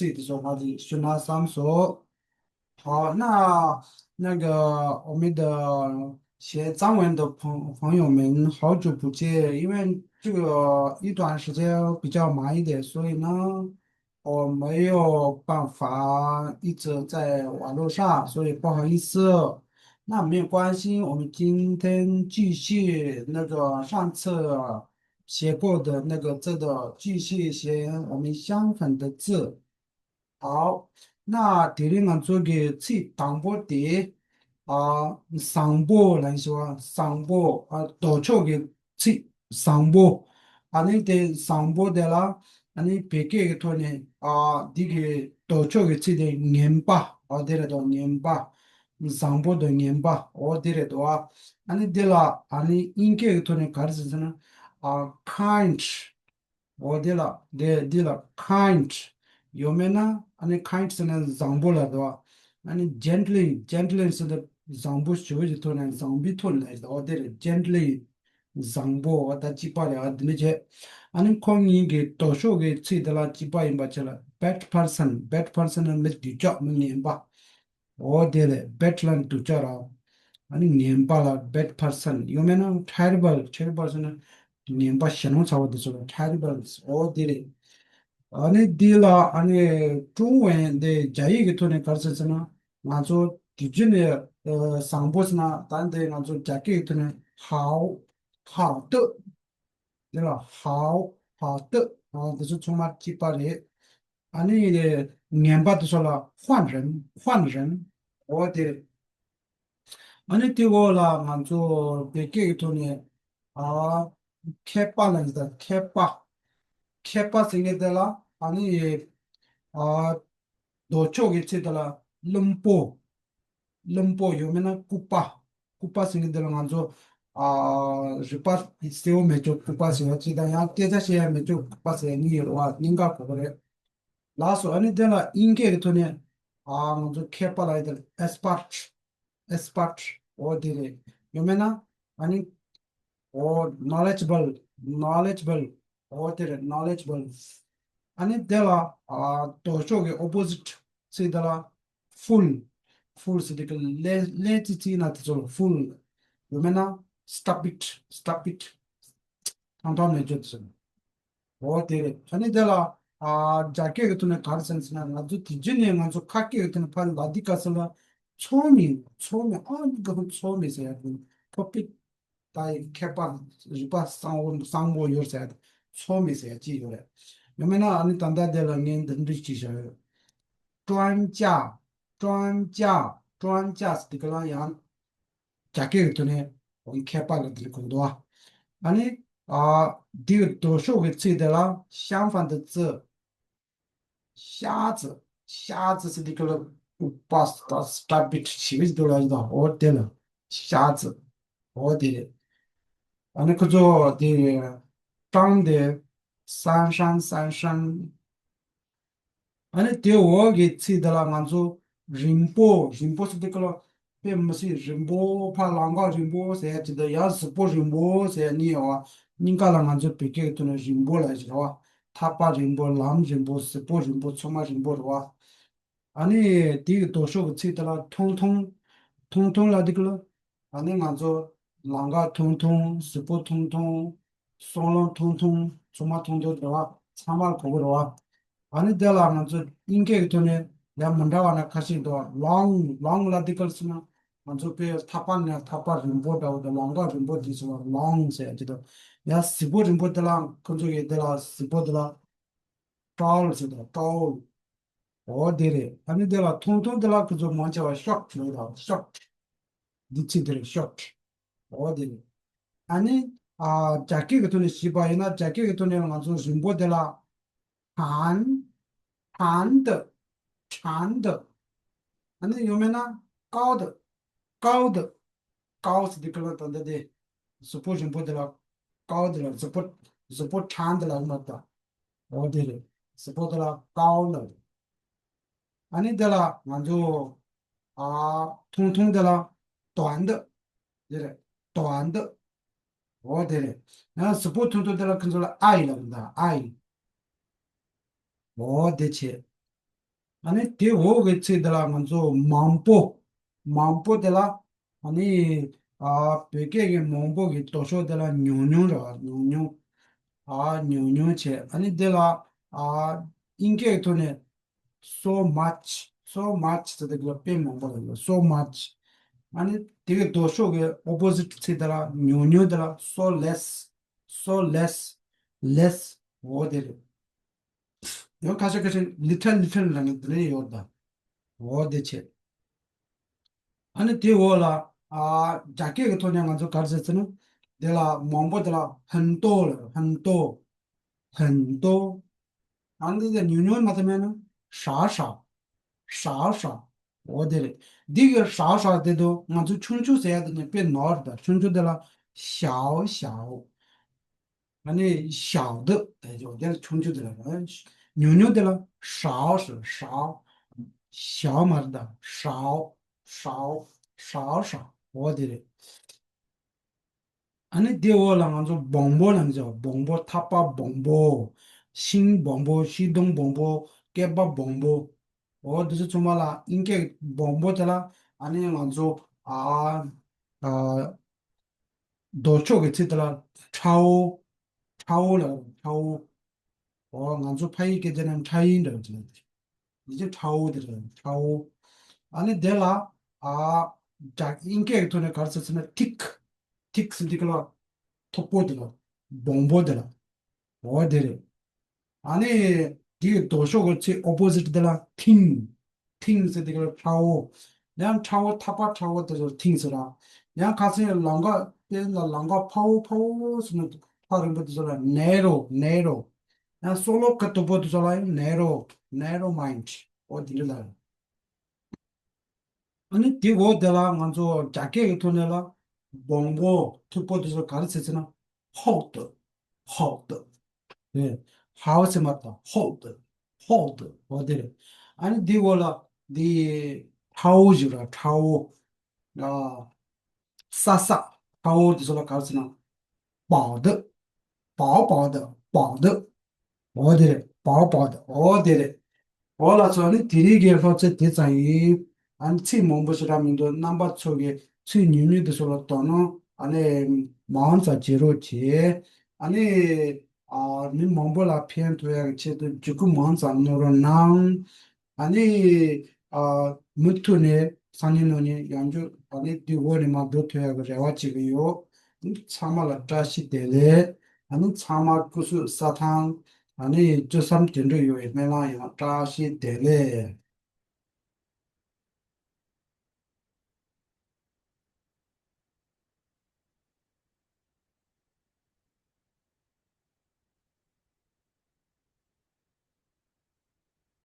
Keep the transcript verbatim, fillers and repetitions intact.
这个说话的，就那三所。好，那那个我们的写藏文的朋朋友们，好久不见，因为这个一段时间比较忙一点，所以呢，我没有办法一直在网络上，所以不好意思。那没有关系，我们今天继续那个上次写过的那个字的，继续写我们相反的字。好，那དེ་རིང་ང་ཚོ་གི་ཚིག་དང་པོ་དེ། ཨ། བཟང་པོ་ལབ་ཞུ་བ། བཟང་པོ། ཨ། ལྡོག་ཕྱོགས་ཀྱི་ཚིག་བཟང་པོ། ཨ་ནི་དེ་བཟང་པོ་དེ་ལ། ཨ་ནི་བོད་སྐད་ཀྱི་ཐོག་ནས། ཨ། འདི་གི་ལྡོག་ཕྱོགས་ཀྱི་ཚིག་དེ་ངན་པ། ཨ། དེ་རེད་དོ། ངན་པ། བཟང་པོ་དང་ངན་པ། འོ་དེ་རེད་དོ། ཨ་ནི་དེ་ལ། ཨ་ནི་དབྱིན་སྐད་ཀྱི་ཐོག་ནས་ག་རེ་ཟེར་ཟེར་ན། ཨ། kind། འོ་དེ་ལ། དེ་འདི་ལ་kind། ཡོད་མེད་ན། ཨ་ནི་kind ཟེར་ན་བཟང་པོ་ལ་དོ། ཨ་ནི་gently། gently ཟེར་ན་བཟང་པོ་ཞུ་བ་ཞིག་ཐོག་ནས། བཟང་པོའི་ཐོག་ནས། འོ་དེ་རེད། gently། བཟང་པོ། འོ་ད་གཅིག་པ་རེད། ཨ། འདི་འདྲ་བྱས། ཨ་ནི་ཁོང་གཉིས་ཀྱི་ལྡོག་ཕྱོགས་ཀྱི་ཚིག་དེ་ལ་གཅིག་པ་ཡིན་པ་བྱས་ལ། bad person། bad person ནི་མི་སྡུག་ཅག་མི་ངན་པ། འོ་དེ་རེད། bad ལ་སྡུག་ཅག་ར། ཨ་ནི་ངན་པ་ལ་bad person། ཡོད་མེད་ན་terrible། terrible ཟེར་ན་ངན་པ་ཞེད་སྣང་ཚ་བ་དེ་ཚོ་ལ་terrible། འོ་དེ་རེད། ཨ་ནི་འདི་ལ། ཨ་ནི་ཀྲུང་ཝན་དེ་རྒྱ་ཡིག་གི་ཐོག་ནས་ག་རེ་ཟེར་ཟེར་ན། ང་ཚོ་དུས་རྒྱུན་ནས། ཨ། བཟང་པོ་ཟེར་ན། ད་འདི་ང་ཚོ་རྒྱ་སྐད་ཀྱི་ཐོག་ནས་好།好的། འདི་ལ་好།好的། ཨ། འདི་ཚོ་ཚང་མ་གཅིག་པ་རེད། ཨ་ནི་ངན་པ་དེ་ཚོ་ལ་坏人།坏人། འོ་དེ་རེད། ཨ་ནི་དེ་འོག་ལ་ང་ཚོ་བོད་སྐད་ཀྱི་ཐོག་ནས། ཨ། མཁས་པ་ལ་ཡིན་ད། མཁས་པ། མཁས་པ་ཟེར་མཁན་དེ་ལ། ཨ་ནི། ཨ། ལྡོག་ཕྱོགས་ཀྱི་ཚིག་དེ་ལ་བླུན་པོ། བླུན་པོ། ཡོད་མེད་ན་ལྐུགས་པ། ལྐུགས་པ་ཟེར་མཁན་དེ་ལ་ང་ཚོ། ཨ། རུས་པ་གསལ་བོ་མེད་ཅོག་ལྐུགས་པ་ཟེར་བ་གཅིག་དང་། ཡང་སྐད་ཆ་བཤད་ཡ་མེད་ཅོག་ལྐུགས་པ་ཟེར་ཡ་གཉིས་ཡོད་རེད་བ། གཉིས་ཀ་གོ་གི་རེད། ལགས་སོ། ཨ་ནི་དེ་ལ་དབྱིན་སྐད་ཀྱི་ཐོག་ནས། ཨ། ང་ཚོ་མཁས་པ་ལ་ཡིན་ད། expert། expert། འོ་དེ་རེད། ཡོད་མེད་ན། ཨ་ནི། འོ། knowledgeable། knowledgeable། འོ་དེ་རེད། knowledgeable། ཨ་ནི་དེ་ལ། ཨ། ལྡོག་ཕྱོགས་ཀྱི་opposite ཚིག་དེ་ལ་fool། fool ཟེར་དེ་གི་ལེ་ལེ་ཙི་ཙི་ན་དེ་ཚོ་ལ་fool། ཡོད་མེད་ན་stupid། stupid། ཐང་ཐང་མེད་ཅོག་དེ་ཚོ། འོ་དེ་རེད། ཨ་ནི་དེ་ལ། ཨ། རྒྱ་སྐད་ཀྱི་ཐོག་ནས་ག་རེ་ཟེར་ཟེར་ན། ང་ཚོ་དུས་རྒྱུན་ནས་ང་ཚོ་ཁ་སྐད་ཀྱི་ཐོག་ནས་ཕར་ལ་འདི་ག་ས་ལ་ཚོགས་མི། ཚོགས་མི། ཨ། འདི་ག་ཚོགས་མི་ཟེར་ཡ་དེ། ཕོ་པི། ད་ཡི་མཁས་པ། རུས་པ་གསང་བོ་གསང་བོ་ཡོད་ཟེར་ཡ་དེ། ཚོགས་མི་ཟེར་ཡ་ཅིག་ཡོད་རེད། ཡོད་མེད་ན། ཨ་ནི་ད་ལྟ་དེ་ལ་ངས་འདི་འདྲ་ཅིག་བཞག་ཡོད། 专家། 专家། 专家ཟེར་དེ་ག་ལ་ཡང་། རྒྱ་སྐད་ཀྱི་ཐོག་ནས་མཁས་པ་ལ་དེ་གོ་འདུག་ཨ་ནི། ཨ། འདི་གི་ལྡོག་ཕྱོགས་ཀྱི་ཚིག་དེ་ལ་相反的字། 瞎子། 瞎子ཟེར་དེ་ག་ལ་ལྐུགས་པ། stupid ཞེ་པོ་ཅིག་འདུག་ལ་ཡིན་ད། འོ་དེ་ལ་瞎子། འོ་དེ་རེད། ཨ་ནི་ཁོ་ཚོ་དེ་ཀྲང་དེ་三山། 三山། ཨ་ནི་དེ་འོག་གི་ཚིག་དེ་ལ་ང་ཚོ་རིང་པོ། རིང་པོ་ཟེར་དེ་ག་ལ་དཔེ་མི་སྲིད་རིང་པོ། ཕར་ལམ་ཁ་རིང་པོ་ཟེར་ཡ་ཅིག་དང་། ཡང་གཟིགས་པོ་རིང་པོ་ཟེར་ཡ་གཉིས་ཡོད་བ། གཉིས་ཀ་ལ་ང་ཚོ་བོད་སྐད་ཀྱི་ཐོག་ནས་རིང་པོ་ལབ་ཡ་ཅིག་རེད་བ། ཐག་པ་རིང་པོ། ལམ་རིང་པོ། གཟིགས་པོ་རིང་པོ། ཚང་མ་རིང་པོ་རེད་བ། ཨ་ནི་དེ་གི་ལྡོག་ཕྱོགས་ཀྱི་ཚིག་དེ་ལ་ཐུང་ཐུང་། ཐུང་ཐུང་ལབ་དེ་ག་ལ། ཨ་ནི་ང་ཚོ་ལམ་ཁ་ཐུང་ཐུང་། གཟིགས་པོ་ཐུང་ཐུང་། སྲང་ལམ་ཐུང་ཐུང་། ཚང་མ་ཐུང་ཐུང་རེད་བ། ཚང་མར་གོ་གི་རེད་བ། ཨ་ནི་དེ་ལ་ང་ཚོ་དབྱིན་སྐད་ཀྱི་ཐོག་ནས་ཡང་མི་འདྲ་བ་ན་ཁ་ཤས་འདུག long། long ལབ་དེ་ག་ལ་ཟེར་ན། ང་ཚོ་དཔེ་ཐག་པ་ནས་ཐག་པ་རིང་པོ་འདྲ་བོ་དང་། ལམ་ཁ་རིང་པོ་དེ་ཚོ་ལ་long ཟེར་ཡ་ཅིག་དང་། ཡང་གཟིགས་པོ་རིང་པོ་དེ་ལ། ཁོ་ཚོ་གི་དེ་ལ་གཟིགས་པོ་དེ་ལ་tall ཟེར་དང་། tall། འོ་དེ་རེད། ཨ་ནི་དེ་ལ་ཐུང་ཐུང་དེ་ལ་ཁོ་ཚོ་མང་ཆེ་བ་short ལབ་དང་། short། འདི་ཚིག་དེ་རེད། short། འོ་དེ་རེད། ཨ་ནི། ཨ། རྒྱ་སྐད་ཀྱི་ཐོག་ནས་ཞུས་པ་ཡིན་ན། རྒྱ་སྐད་ཀྱི་ཐོག་ནས་ང་ཚོ་རིང་པོ་དེ་ལ་长། 长的། 长的། ཨ་ནི་ཡོད་མེད་ན་高的། 高的། 高ཟེར་དེ་ག་ལ་ད་ལྟ་དེ་གཟུགས་པོ་རིང་པོ་དེ་ལ། 高ལ་གཟུགས་པོ། གཟུགས་པོ་长ལ་མ་ལྟ། འོ་དེ་རེད། གཟུགས་པོ་དེ་ལ་高ལ། ཨ་ནི་དེ་ལ་ང་ཚོ། ཨ། ཐུང་ཐུང་དེ་ལ་短的། དེ་རེད། 短的། འོ་དེ་རེད། ཡང་གཟུགས་པོ་ཐུང་ཐུང་དེ་ལ་ཁོ་ཚོ་ལ་矮 ལབ་ད། 矮། འོ་དེ་བྱས། ཨ་ནི་དེ་འོག་གི་ཚིག་དེ་ལ་ང་ཚོ་མང་པོ། མང་པོ་དེ་ལ་ཨ་ནི་ཨ་བོད་སྐད་ཀྱི་མང་པོ་གི་ལྡོག་ཕྱོགས་དེ་ལ་ཉུང་ཉུང་རེད་བ། ཉུང་ཉུང་། ཨ་ཉུང་ཉུང་བྱས། ཨ་ནི་དེ་ལ་ཨ་དབྱིན་སྐད་ཀྱི་ཐོག་ནས་so much, so much ཟེར་དེ་ལ་དཔེ་མང་པོ་ལ་ཡོད། so much། ཨ་ནི་དེ་གི་ལྡོག་ཕྱོགས་ཀྱི་opposite ཚིག་དེ་ལ་ཉུང་ཉུང་དེ་ལ་so less, so less, less འོ་དེ་རེད། ཡང་ཁ་ཤས་ཁ་ཤས་little, little ལ་ནི་དེ་ནས་ཡོད་ད། འོ་དེ་བྱས། ཨ་ནི་དེ་འོག་ལ་ཨ་རྒྱ་སྐད་ཀྱི་ཐོག་ནས་ང་ཚོ་ག་རེ་ཟེར་ཟེར་ན། དེ་ལ་མང་པོ་དེ་ལ་很多ལ། 很多། 很多། ཨ་ནི་དེ་ཉུང་ཉུང་མ་ཐ་མེད་ན་少少། 少少། འོ་དེ་རེད། འདི་གི་少少དེ་དུ་ང་ཚོ་ཆུང་ཆུང་ཟེར་ཡ་དེ་ནི་དཔེ་ནོར་ད། ཆུང་ཆུང་དེ་ལ་ཞའོ་ཞའོ། ཨ་ནི་ཞའོ་དེ་དེ་ཆུང་ཆུང་དེ་ལ་ཉུང་ཉུང་དེ་ལ་ཧྲའོ་ཞའོ། ཞའོ་མ་རེད་ད། ཧྲའོ་ཧྲའོ་ཧྲའོ་ཧྲའོ། འོ་དེ་རེད། ཨ་ནི་དེ་འོག་ལ་ང་ཚོ་སྦོམ་པོ་ལ་ཟེར། སྦོམ་པོ། ཐག་པ་སྦོམ་པོ། ཤིང་སྦོམ་པོ། ཤིང་སྡོང་སྦོམ་པོ། སྐེད་པ་སྦོམ་པོ། འོ་དེ་ཚོ་ཚང་མ་ལ་དབྱིན་སྐད་སྦོམ་པོ་དེ་ལ་ཨ་ནི་ང་ཚོ་ཨ་ཨ་ལྡོག་ཕྱོགས་ཀྱི་ཚིག་དེ་ལ་ཁྲའོ། ཁྲའོ་ལ་ཁྲའོ། འོ་ང་ཚོ་ཕ་ཡི་སྐད་དེ་ནི་ཁྲ་ཡིན་འདྲ་བ་ཅིག་ལ། ཡི་གེ་ཁྲའོ་དེ་རེད། ཁྲའོ། ཨ་ནི་དེ་ལ་ཨ་རྒྱ་དབྱིན་སྐད་ཀྱི་ཐོག་ནས་ག་རེ་ཟེར་ཟེར་ན་ཐིག་ཐིག་ཟེར་འདི་ག་ལ་མཐུག་པོ་དེ་ལ། སྦོམ་པོ་དེ་ལ། འོ་དེ་རེད། ཨ་ནི་དེའི་ལྡོག་ཕྱོགས་ཀྱི་ཚིག་opposite དེ་ལ་ཐིང་། ཐིང་ཟེར་འདི་ག་ལ་ཁྲའོ། ཡང་ཁྲའོ། ཐག་པ་ཁྲའོ་དེ་ལ་ཐིང་ཟེར་ར། ཡང་ཁ་སང་ལམ་ཁ་དཔེར་ན་ལམ་ཁ་ཕ་བོ་ཕ་བོ་ཟེར་ན་ཐག་རིང་པོ་དེ་ཚོ་ལ་ནེ་རོ། ནེ་རོ། ཡང་སྲོག་ལོ་ཁ་མཐུག་པོ་དེ་ཚོ་ལ་ཡང་ནེ་རོ། ནེ་རོ་མའིན་ཌི། འོ་དེ་འདྲ་ལ། ཨ་ནི་དེ་འོག་དེ་ལ་ང་ཚོ་རྒྱ་སྐད་ཀྱི་ཐོག་ནས་ལ་སྦོམ་པོ་མཐུག་པོ་དེ་ཚོ་ག་རེ་ཟེར་ཟེར་ན་ཧོག་ཏུ། ཧོག་ཏུ། ཧའོ་ཟེར་མ་ཐག་ཧོག་ཏུ། ཧོག་ཏུ། འོ་དེ་རེད། ཨ་ནི་དེ་འོག་ལ་དེ་ཁྲའོ་ཞིག་ར། ཁྲའོ། ཨ། ས་ས། ཁྲའོ་དེ་ཚོ་ལ་ག་རེ་ཟེར་ན། པའོ་དི། པའོ་པའོ་དི། པའོ་དི། འོ་དེ་རེད། པའོ་པའོ་དི། འོ་དེ་རེད། འོ་ལགས་སོ། ཨ་ནི་དེ་རིང་གི་སློབ་ཚན་དེ་ཙམ་ཡིན། ཨ་ནི་ཚིག་མང་པོ་ཞེ་དྲག་མི་འདུག་རྣམ་པ་ཚོ་གིས་ཚིག་ཉུང་ཉུང་དེ་ཚོ་ལ་དོ་སྣང་ཨ་ནི་མང་ཙམ་བྱེད་རོགས་བྱེད། ཨ་ནི་ཨ་མི་མང་པོ་ལ་ཕན་ཐོགས་ཡག་གི་ཆེད་དུ་བརྒྱུད་སྐུར་མང་ཙམ་གནང་རོགས་གནང་། ཨ་ནི་ཨ་མུ་མཐུད་ནས་སང་ཉིན་གནངས་ཉིན་ཡང་བསྐྱར་ཨ་ནི་འདི་འོག་ནས་མར་འགྲོ་ཐུབ་ཡག་གི་རེ་བ་བྱེད་ཀྱི་ཡོད། ཨ་ནི་ཚང་མ་ལ་བཀྲ་ཤིས་བདེ་ལེགས། ཨ་ནི་ཚང་མ་སྐུ་གཟུགས་གསལ་ཐང་། ཨ་ནི་སྤྱོད་བསམ་དོན་འགྲུབ་ཡོང་བའི་སྨོན་ལམ་ཡོད། བཀྲ་ཤིས་བདེ་ལེགས།